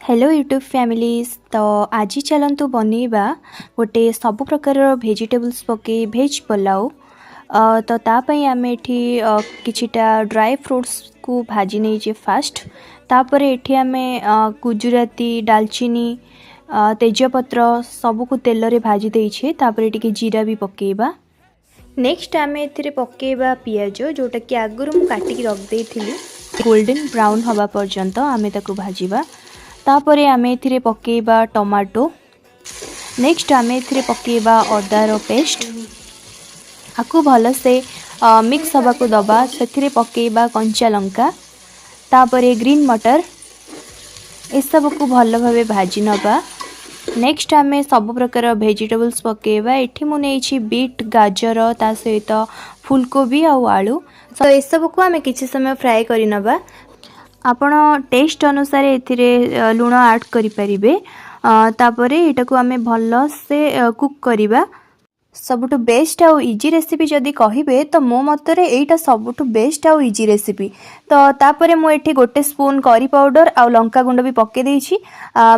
Hello YouTube families. ତ ଆଜି ଚାଲନ୍ତୁ ବନେଇବା ଗୋଟେ ସବୁ ପ୍ରକାରର ଭେଜିଟେବଲ୍ସ ପକାଇ ଭେଜ୍ ପଲାଉ। ତ ତା ପାଇଁ ଆମେ ଏଠି କିଛିଟା ଡ୍ରାଏ ଫ୍ରୁଟ୍ସକୁ ଭାଜି ନେଇଛେ ଫାଷ୍ଟ। ତାପରେ ଏଠି ଆମେ ଗୁଜୁରାତି, ଡାଲଚିନି, ତେଜପତ୍ର ସବୁକୁ ତେଲରେ ଭାଜି ଦେଇଛେ। ତାପରେ ଟିକେ ଜିରା ବି ପକାଇବା। ନେକ୍ସଟ ଆମେ ଏଥିରେ ପକାଇବା ପିଆଜ, ଯେଉଁଟାକି ଆଗରୁ ମୁଁ କାଟିକି ରଖିଦେଇଥିଲି। ଗୋଲ୍ଡେନ୍ ବ୍ରାଉନ୍ ହେବା ପର୍ଯ୍ୟନ୍ତ ଆମେ ତାକୁ ଭାଜିବା। ତାପରେ ଆମେ ଏଥିରେ ପକାଇବା ଟମାଟୋ। ନେକ୍ସଟ ଆମେ ଏଥିରେ ପକାଇବା ଅଦାର ପେଷ୍ଟ। ଆକୁ ଭଲସେ ମିକ୍ସ ହେବାକୁ ଦେବା। ସେଥିରେ ପକାଇବା କଞ୍ଚା ଲଙ୍କା, ତାପରେ ଗ୍ରୀନ୍ ମଟର। ଏସବୁକୁ ଭଲ ଭାବେ ଭାଜି ନେବା। ନେକ୍ସଟ ଆମେ ସବୁ ପ୍ରକାର ଭେଜିଟେବଲ୍ସ ପକାଇବା। ଏଠି ମୁଁ ନେଇଛି ବିଟ୍, ଗାଜର, ତା ସହିତ ଫୁଲକୋବି ଆଉ ଆଳୁ। ତ ଏସବୁକୁ ଆମେ କିଛି ସମୟ ଫ୍ରାଏ କରିନେବା। ଆପଣ ଟେଷ୍ଟ ଅନୁସାରେ ଏଥିରେ ଲୁଣ ଆଡ଼୍ କରିପାରିବେ। ତାପରେ ଏଇଟାକୁ ଆମେ ଭଲସେ କୁକ୍ କରିବା। ସବୁଠୁ ବେଷ୍ଟ ଆଉ ଇଜି ରେସିପି ଯଦି କହିବେ, ତ ମୋ ମତରେ ଏଇଟା ସବୁଠୁ ବେଷ୍ଟ ଆଉ ଇଜି ରେସିପି। ତ ତାପରେ ମୁଁ ଏଠି ଗୋଟେ ସ୍ପୁନ୍ କରି ପାଉଡ଼ର ଆଉ ଲଙ୍କା ଗୁଣ୍ଡ ବି ପକାଇ ଦେଇଛି।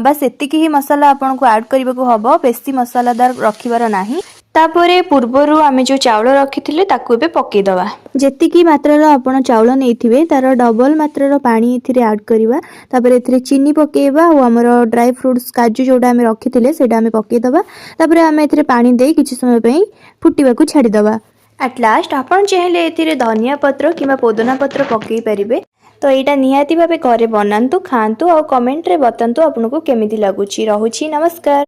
ବାସ୍, ଏତିକି ହିଁ ମସଲା ଆପଣଙ୍କୁ ଆଡ଼୍ କରିବାକୁ ହେବ। ବେଶୀ ମସଲାଦାର ରଖିବାର ନାହିଁ। ତାପରେ ପୂର୍ବରୁ ଆମେ ଯେଉଁ ଚାଉଳ ରଖିଥିଲେ, ତାକୁ ଏବେ ପକାଇଦେବା। ଯେତିକି ମାତ୍ରାର ଆପଣ ଚାଉଳ ନେଇଥିବେ, ତାର ଡବଲ ମାତ୍ରାର ପାଣି ଏଥିରେ ଆଡ଼୍ କରିବା। ତାପରେ ଏଥିରେ ଚିନି ପକାଇବା ଆଉ ଆମର ଡ୍ରାଏ ଫ୍ରୁଟ୍ସ, କାଜୁ ଯେଉଁଟା ଆମେ ରଖିଥିଲେ, ସେଇଟା ଆମେ ପକାଇଦେବା। ତାପରେ ଆମେ ଏଥିରେ ପାଣି ଦେଇ କିଛି ସମୟ ପାଇଁ ଫୁଟିବାକୁ ଛାଡ଼ିଦେବା। ଆଟ୍ ଲାଷ୍ଟ ଆପଣ ଚାହିଁଲେ ଏଥିରେ ଧନିଆ ପତ୍ର କିମ୍ବା ପୋଦିନା ପତ୍ର ପକାଇ ପାରିବେ। ତ ଏଇଟା ନିହାତି ଭାବେ ଘରେ ବନାନ୍ତୁ, ଖାଆନ୍ତୁ ଆଉ କମେଣ୍ଟରେ ବତାନ୍ତୁ ଆପଣଙ୍କୁ କେମିତି ଲାଗୁଛି। ରହୁଛି, ନମସ୍କାର।